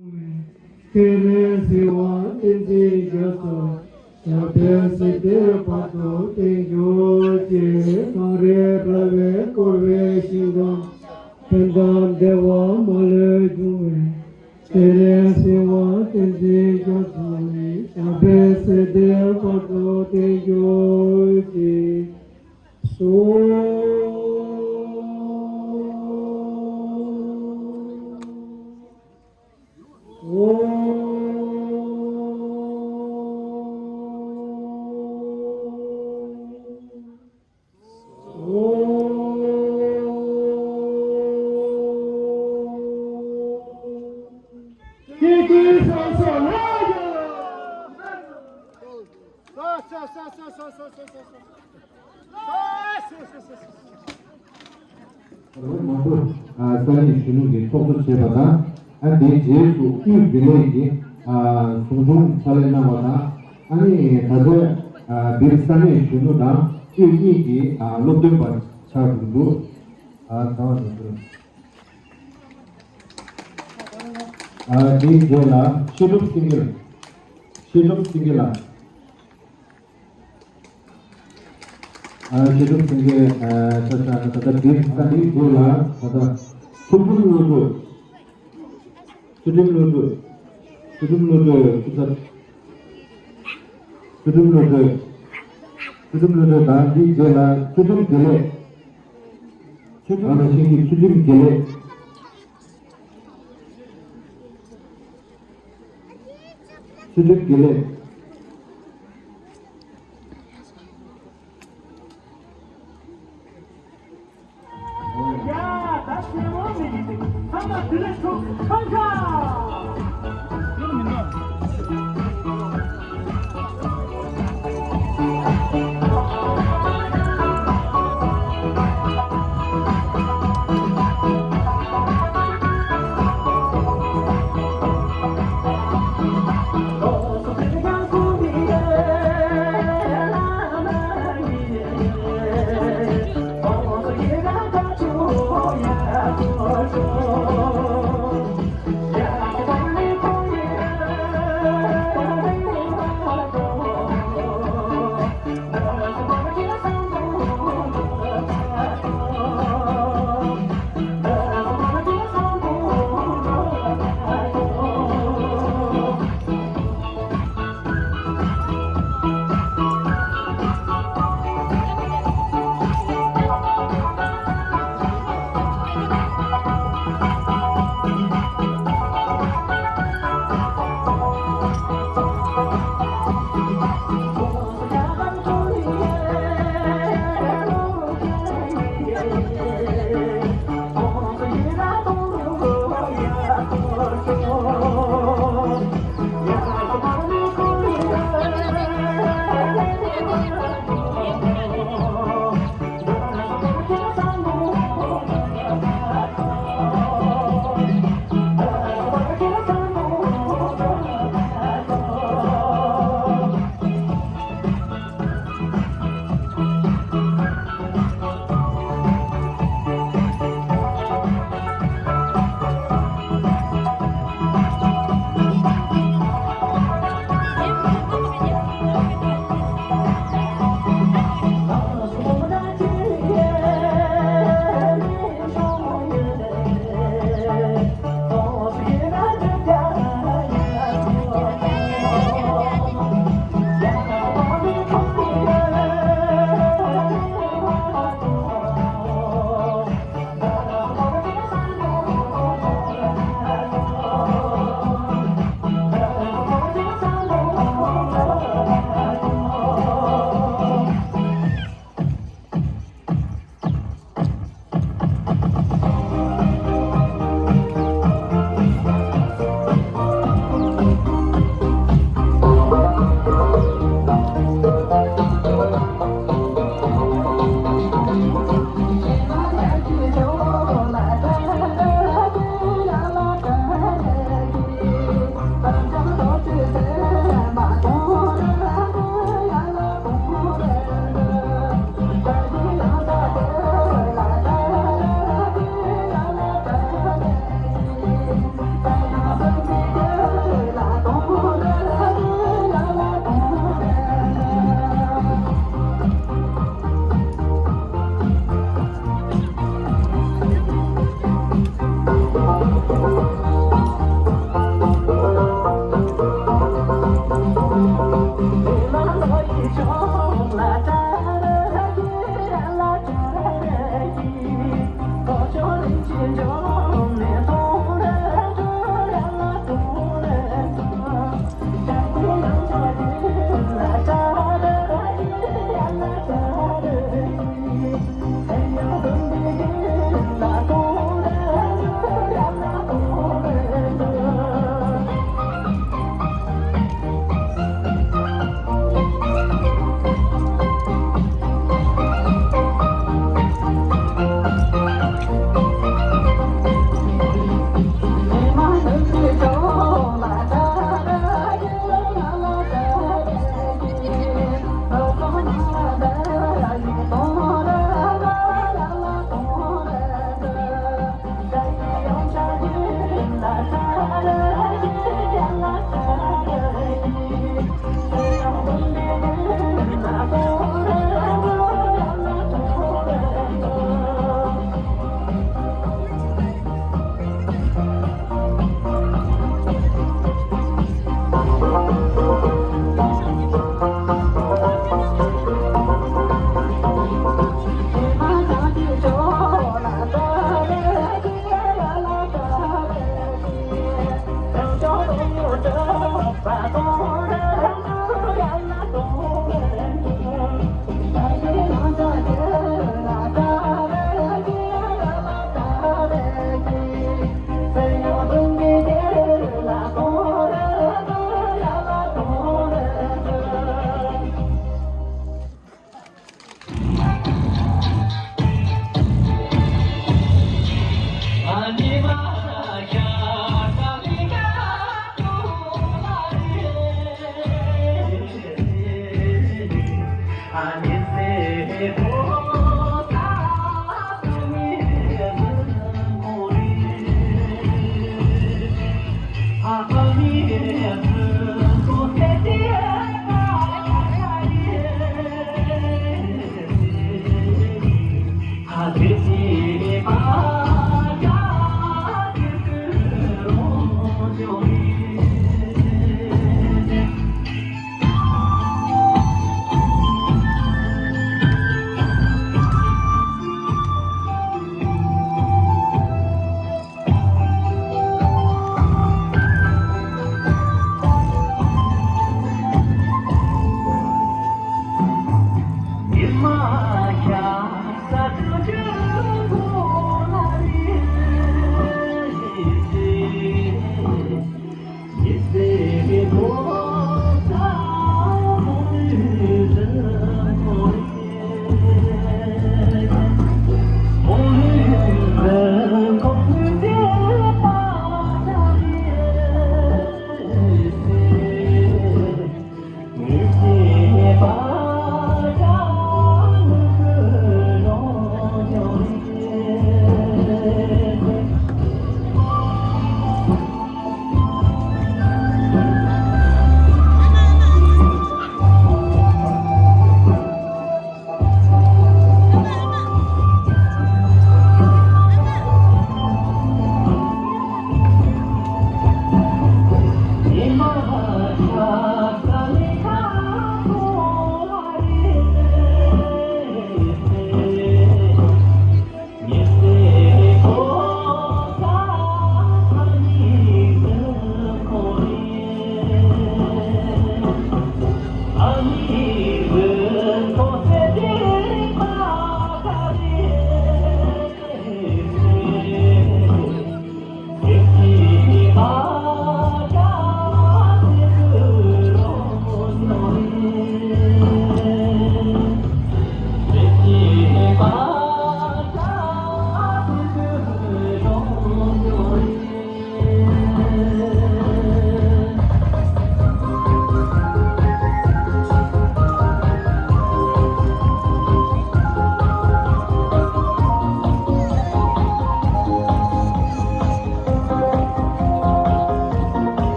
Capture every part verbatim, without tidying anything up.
དེ་ནས་གཟིགས་པ་བསྟན་འཛིན་རྒྱ་མཚོ། ཞབས་པད་སྲིད་མཐའི་བར་དུ་བརྟན་གྱུར་ཅིག་གངས་རིའི་ར་བས་བསྐོར་བའི་ཞིང་ཁམས། ཕན་དང་བདེ་བ་མ་ལུས་འབྱུང་བའི། དེ་ནས་གཟིགས་པ་བསྟན་འཛིན་རྒྱ་མཚོ་ཡི། ཞབས་པད་སྲིད་མཐའི་བར་དུ་བརྟན་གྱུར་ཅིག་གསོལ། ལོ་མང་པོར་ས་གནས་གཞོན་ནུ་གི་ཚོགས་གཙོ་བྱས་པ་དང་། ཨ་དེའི་རྗེས་སུ་དབུས་དགེ་ལས་ཀྱི་ཨ་ཟུང་དྲུང་ཕྱག་ལས་གནང་བ་དང་། ཨ་ནི་ད་ལྟ་ཨ་འདིར་ས་གནས་གཞོན་ནུ་དང་དབུས་གཉིས་ཀྱི་ཨ་སློབ་སྟོན་པ་ཆགས་བསྡད་འདུག་ཨ་གང་བ་དང་ཟེར། ཨ་དེའི་རྗེས་ལ་བཤད་སྒྲུབ་སེང་གེ། བཤད་སྒྲུབ་སེང་གེ་ལགས། ཨ་བཤད་སྒྲུབ་སེང་གེ་ཨ་ཆ་ཆ་ད་ལྟ་འདིར་ས་གནས་རྗེས་ལ་ད་ལྟ་ཚུལ་ཁྲིམས་བློ་གྲོས། ཚུལ་ཁྲིམས་བློ་གྲོས། ཚུལ་ཁྲིམས་བློ་གྲོས་སྐུ་ཚབ། ཚུལ་ཁྲིམས་བློ་གྲོས། ཚུལ་ཁྲིམས་བློ་གྲོས་དང་དེའི་རྗེས་ལ་ཚུལ་ཁྲིམས་དགེ་ལེགས། ཚུལ་ཁྲིམས། ང་ལ་ཤེས་ཀྱི་ཚུལ་ཁྲིམས་དགེ་ལེགས། ཚུལ་ཁྲིམས་དགེ་ལེགས།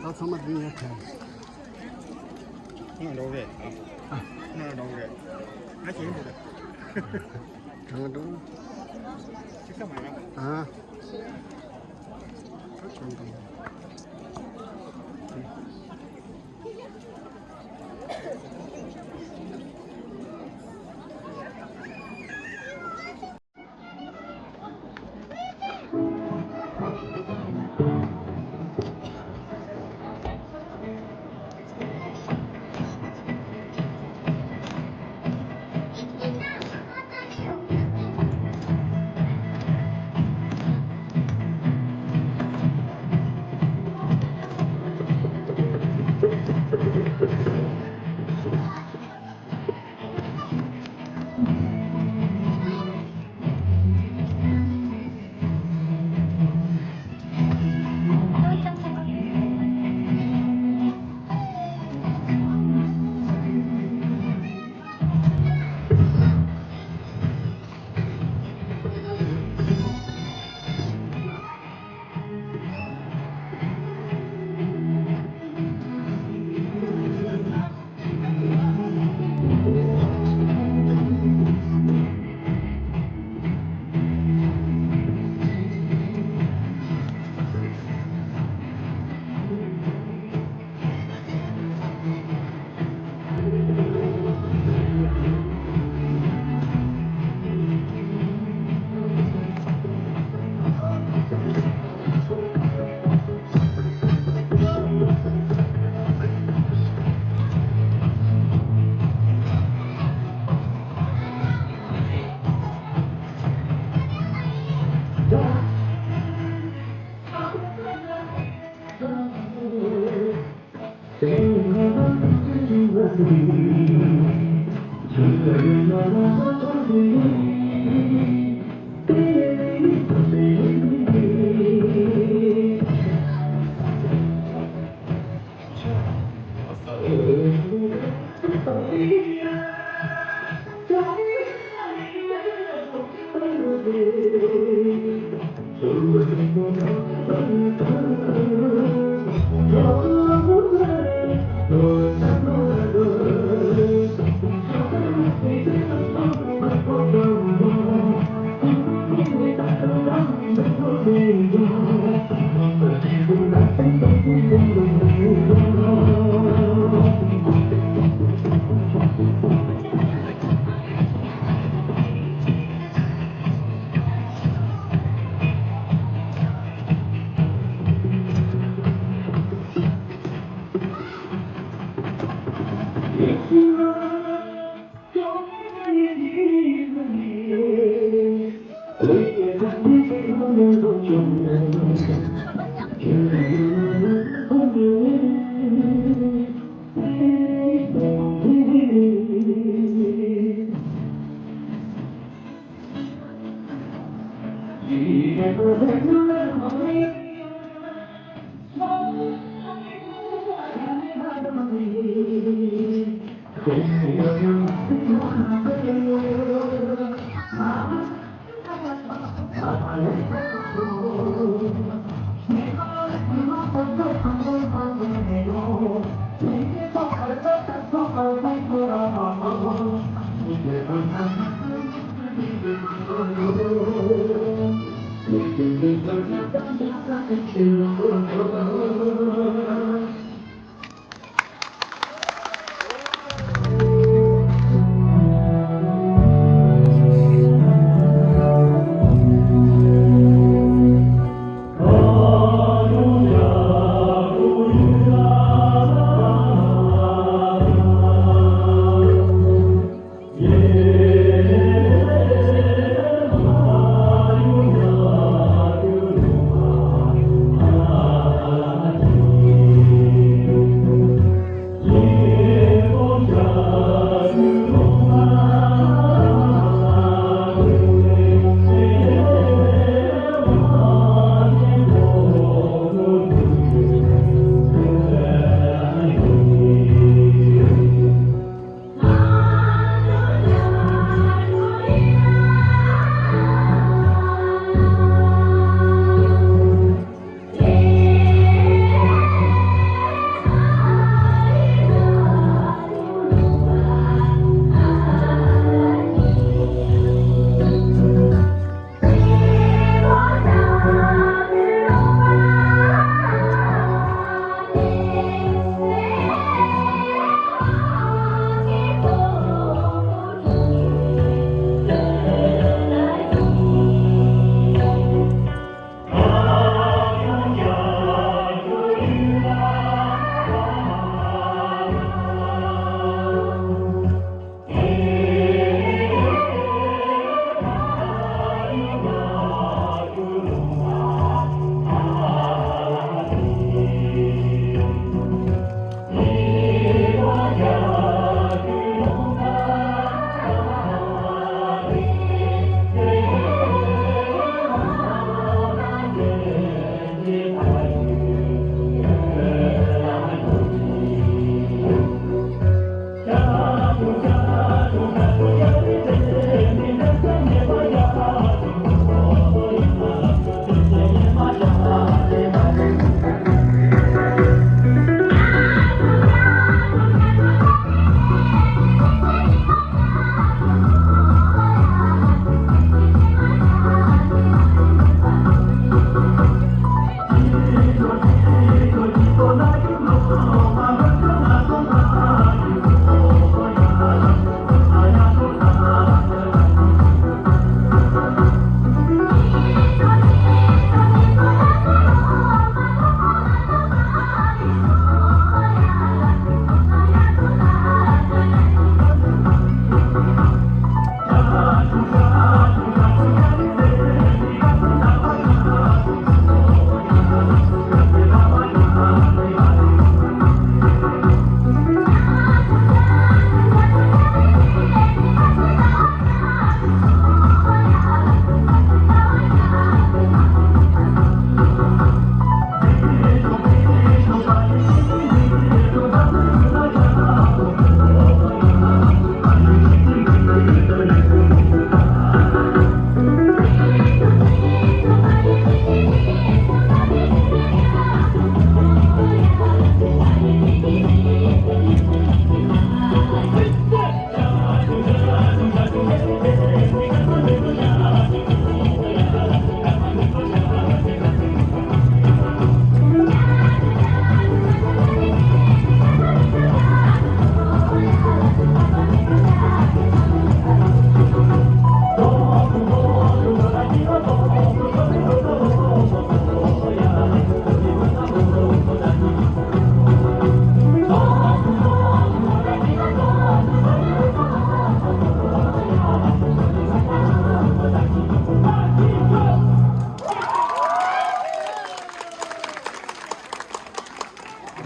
ད་ཚང་མ་འདི་ཡར་ཐོན། ང་འགྲོ་གི་རེད། ང་འགྲོ་གི་རེད། ང་གཞན་འགྲོ་གི་རེད། གང་འགྲོ། ཅི་ས་མ་ཡ། ཨ། ཁ་ཆུང་དང་།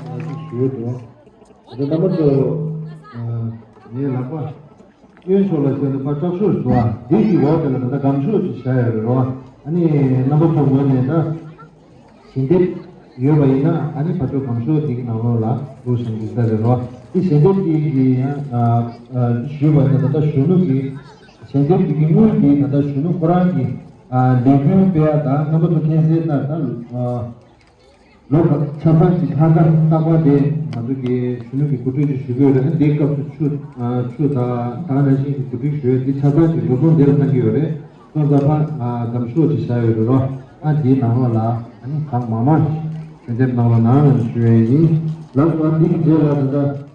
ཞུ་ཡོད་འདུག་ད་ལྟ་རྣམ་པ་ཚོ་ངའི་ལག་པ་གཡོན་ཕྱོགས་ལ་བྱས་ན་ཕར་དྲག་ཤོས་ཤིག་འདུག་འདི་གི་འོག་དེ་ལ་ད་ལྟ་སྒམ་ཤོག་ཅིག་བཞག་ཡོད་རེད་རོ། ཨ་ནི་རྣམ་པ་ཚོ་ངོས་ནས་ད། ཞལ་འདེབས་ཡོད་པ་ཡིན་ན་ཨ་ནི་ཕར་ཕྱོགས་སྒམ་ཤོག་འདི་གི་ནང་ལོགས་ལ་བླུགས་བཞག་འདི་ལྟར་རེད་རོ། འདི་ཞལ་འདེབས་འདི་གི་ཡང་ཞུས་པ་ཡིན་ན་ད་ལྟ་གཞོན་ནུ་གི་ཞལ་འདེབས་འདི་གི་དངུལ་འདི་ད་ལྟ་གཞོན་ནུ་ཁོ་རང་གི་ལས་འགུལ་སྤེལ་ཡ་དང་རྣམ་པ་ཚོ་མཁྱེན་གསལ་ལྟར་ད་ལོ་ཆ་ཚང་གི་ལྷག་དཀར་རྟག་པར་དེ་ང་ཚོ་གི་གཞོན་ནུ་གི་གོ་སྒྲིག་ཅིག་ཞུ་གི་ཡོད་རེད། ཨ་འདིའི་སྐབས་སུ་ཆུ་ཆུ་དང་ད་ག་ནང་བཞིན་གྱི་གོ་སྒྲིག་ཞུ་ཡ་འདི་ཆ་ཚང་གི་འགྲོ་སོང་འདིར་བཏང་གི་ཡོད་རེད། སོང་ཙང་ཕར་སྒམ་ཤོག་ཅིག་བཞག་ཡོད་རེད་རོ། ཨ་འདིའི་ནང་ལོགས་ལ་ཨ་ནི་གང་མང་མང་ཞལ་འདེབས་གནང་རོགས་གནང་ཞུ་ཡ་ཡིན། ལགས་སོ། ཨ་འདི་གི་རྗེས་ལ་ད་ལྟ།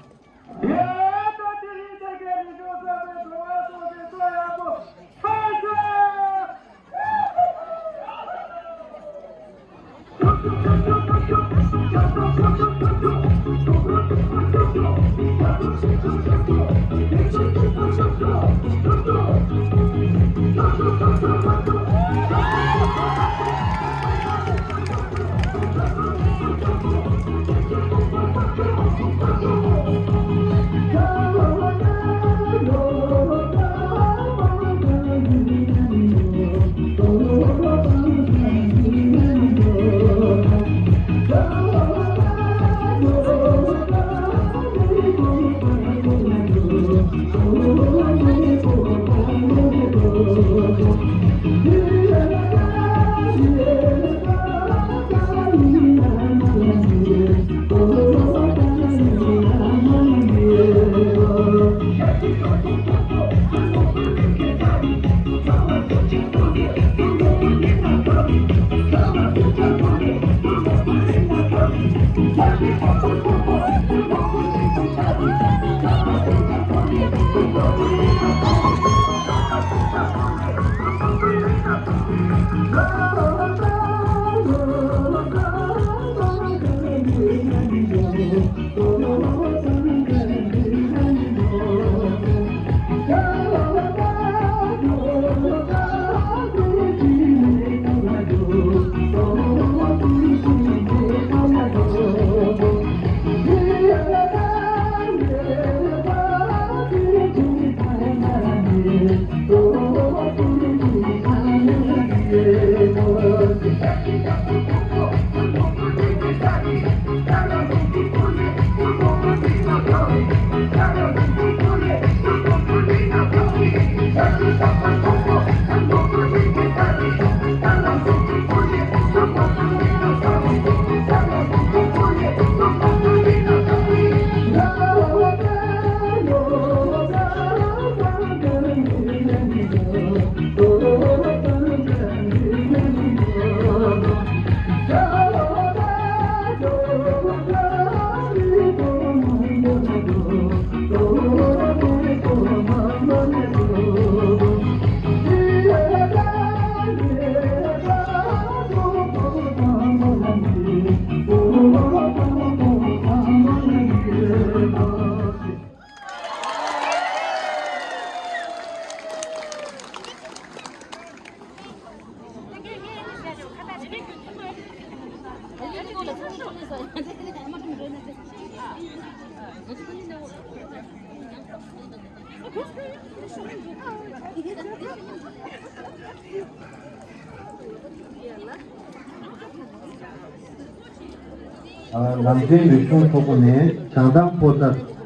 ནམ་རྒྱུན་རིག་གཞུང་ཚོགས་པ་ནས་བྱང་ཐང་ཕོ་གསར།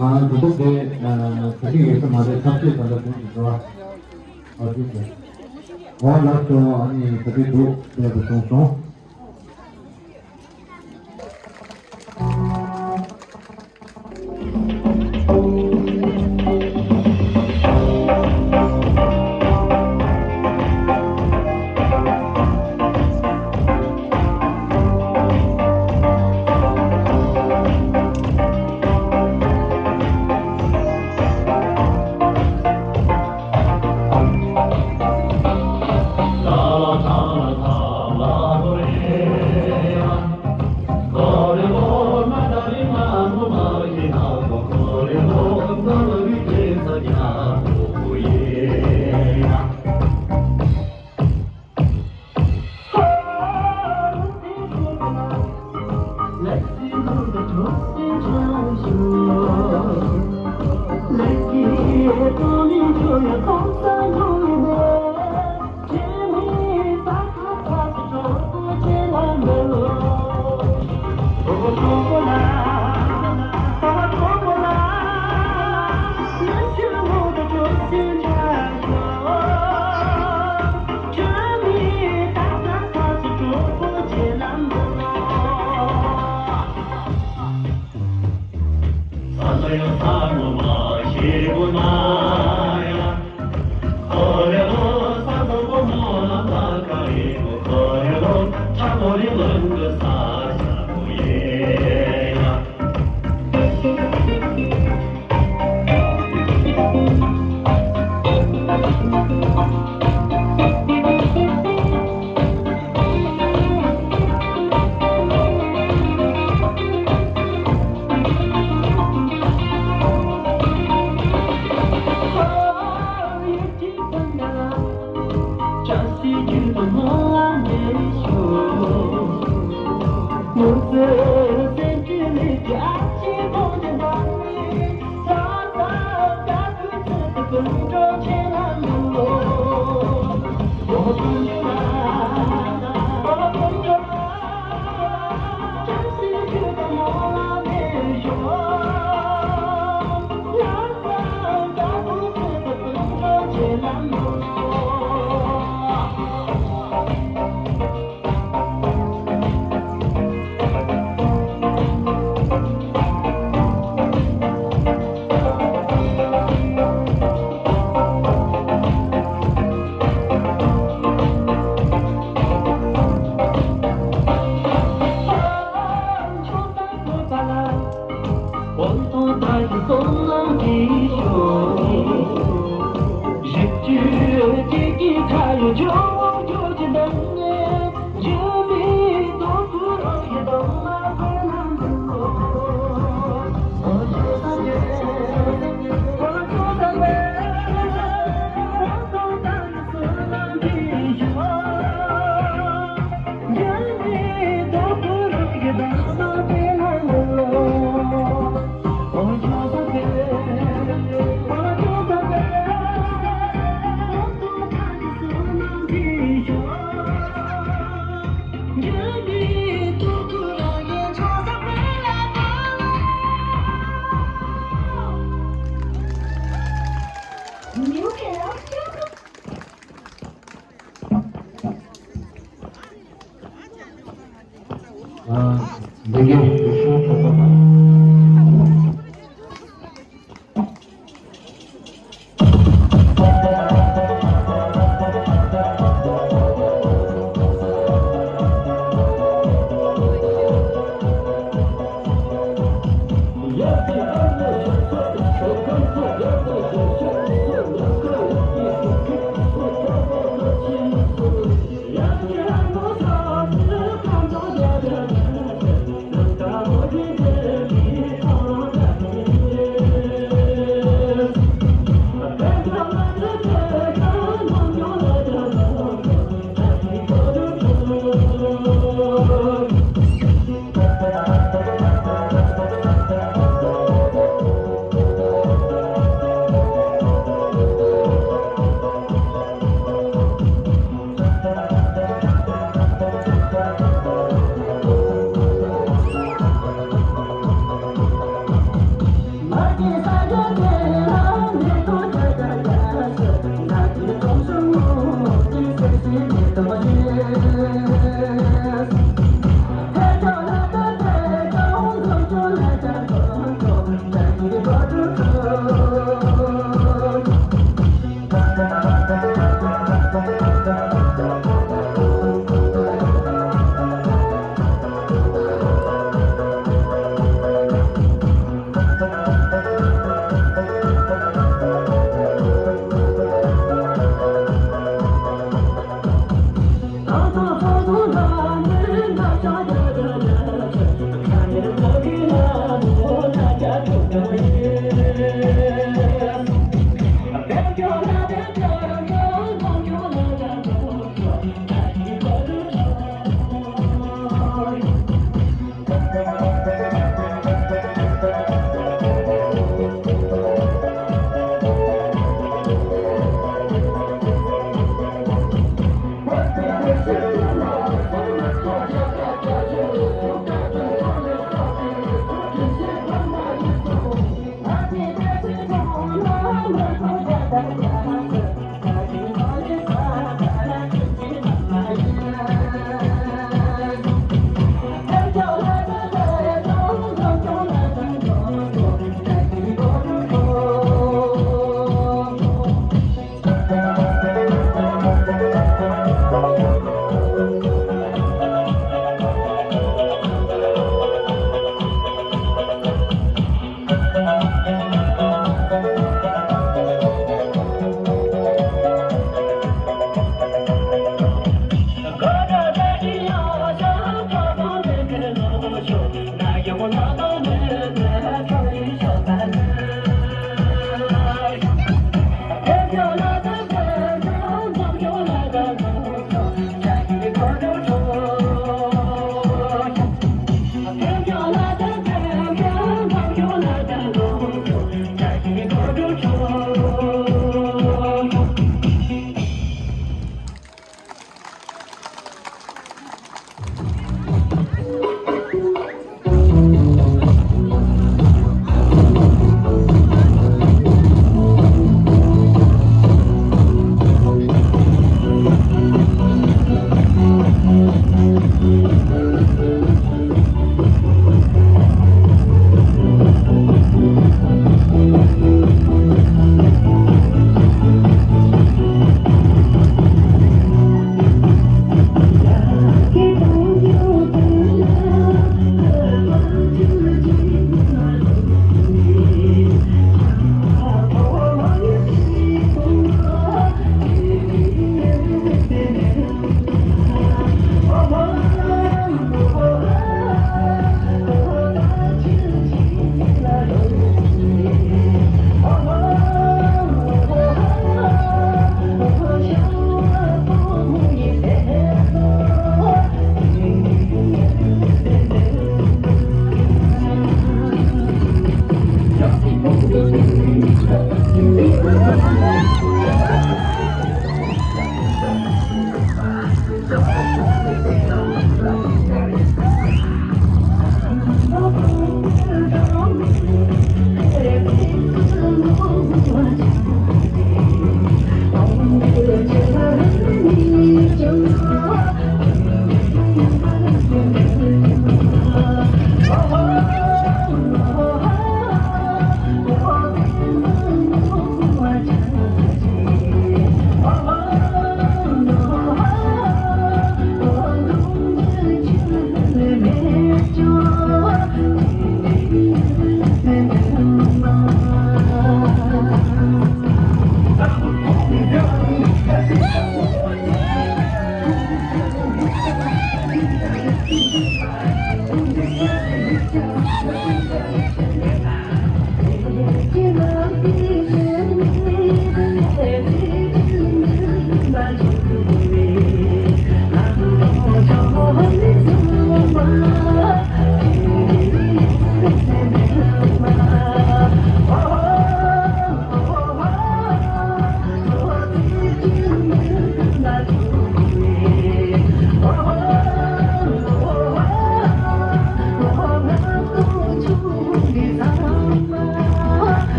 ང་རང་ཚོ་དེ་ཚོ་ཞིག་ཡོད་ས་མ་རེད། ཐབས་ཤེས་གང་འདྲ་བྱུང་ཞིག་འགྲོ་བ། ཨ་ཙི་ཙི། འོ་ལགས་སོ། ཨ་ནི་ད་དེ་འདུག་དེ་ལ་སོང་སོང་།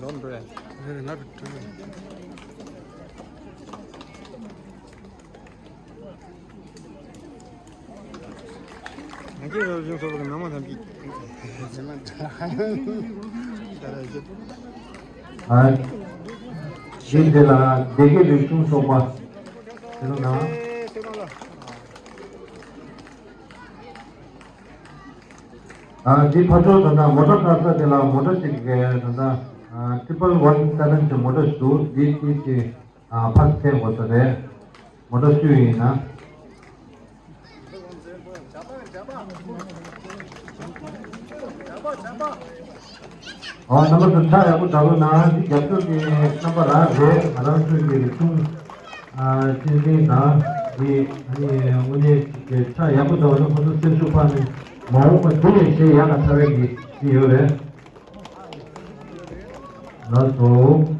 ལོན་འགྲོ་ཡ། རེ་རེ་ང་རུ་འགྲོ་ཡ། ང་ཚོའི་རབ་བྱུང་ཚོགས་པ་གི་མི་མང་ཐམས་ཅད། ཨ། ཞིང་དེ་ལ་སྡེ་དགེ་རིག་གཞུང་ཚོགས་པ། དེ་ལ་ན། ཨ། འདི་ཕར་ཕྱོགས་ད་ལྟ་མོ་ཊ་འཁར་ས་དེ་ལ་མོ་ཊ་ཅིག་གི་ད་ལྟ། ཨ། ཊི་རི་པལ་ཝན་སེ་བན་གྱི་མོ་ཊ་ཞིག་འདུག་འདི་དེ་ཅིག་ཨ། ཕར་འཐེན་དགོས་ས་རེད། མོ་ཊ་སུ་ཡིན་ན། ཨོ། རྣམ་པ་ཚོ་ཁྲ་ཡག་པོ་འདྲ་པོ་ན་འདི་རྒྱབ་སྐྱོར་གྱི་རྣམ་པ་རང་རེད། ང་རང་ཚོའི་གི་རིག་གཞུང་ཨ། སྤྱི་འཛིན་དང་འདི་ཨ་ནི་དངོས་གནས་ཀྱི་ཁྲ་ཡག་པོ་འདྲ་བ་ན་ཁོ་ཚོ་སེམས་ཤུགས་འཕར་ནས་མ་འོངས་པ་དེ་ལས་གཞན་ཡག་ག་ཚ་བའི་གི་ཅི་ཡོད་རེད། ལགས་སོ།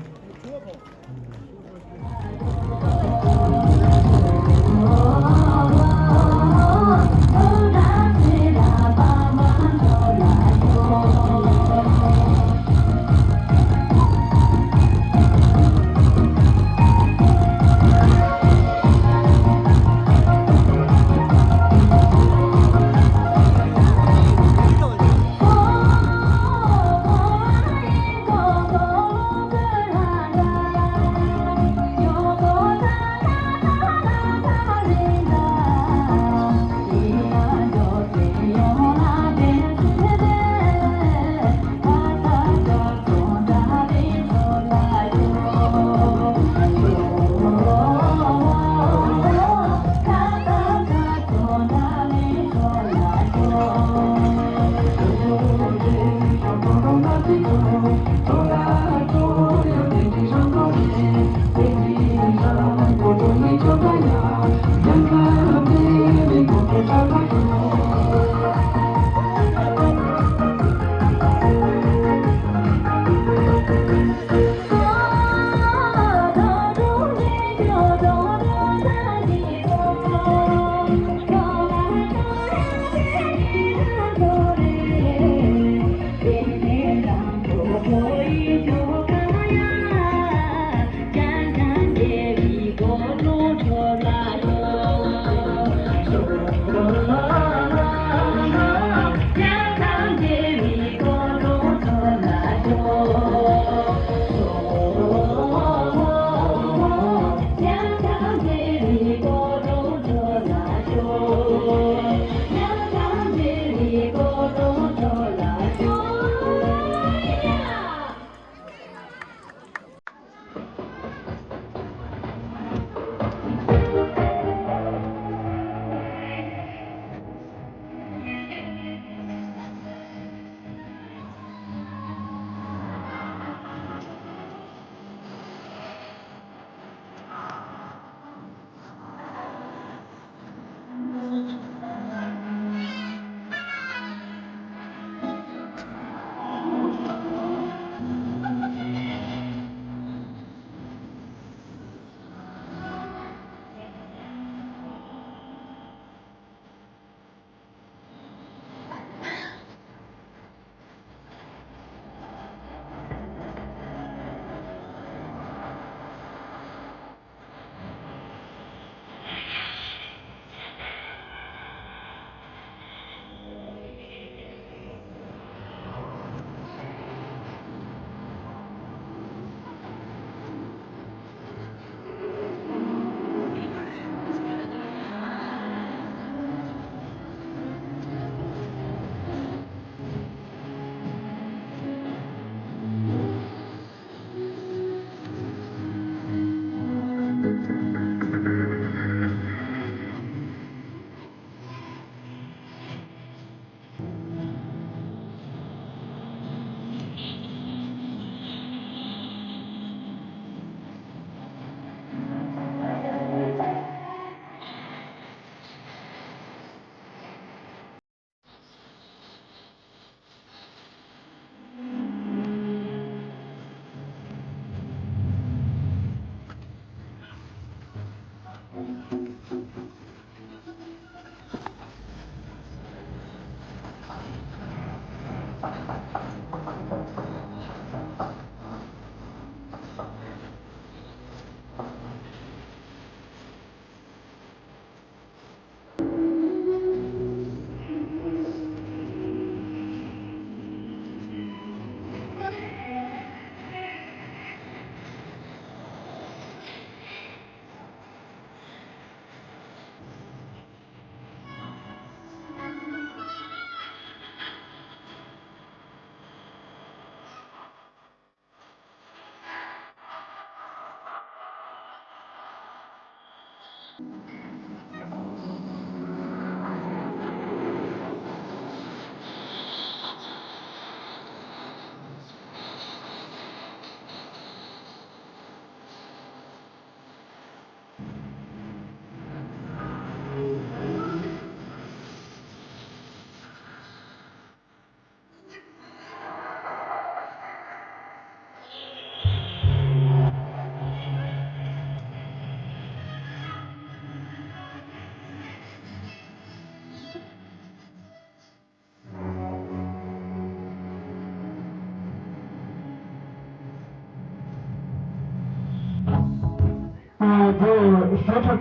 ཨ། དེ་ཞོ་ཁྲ།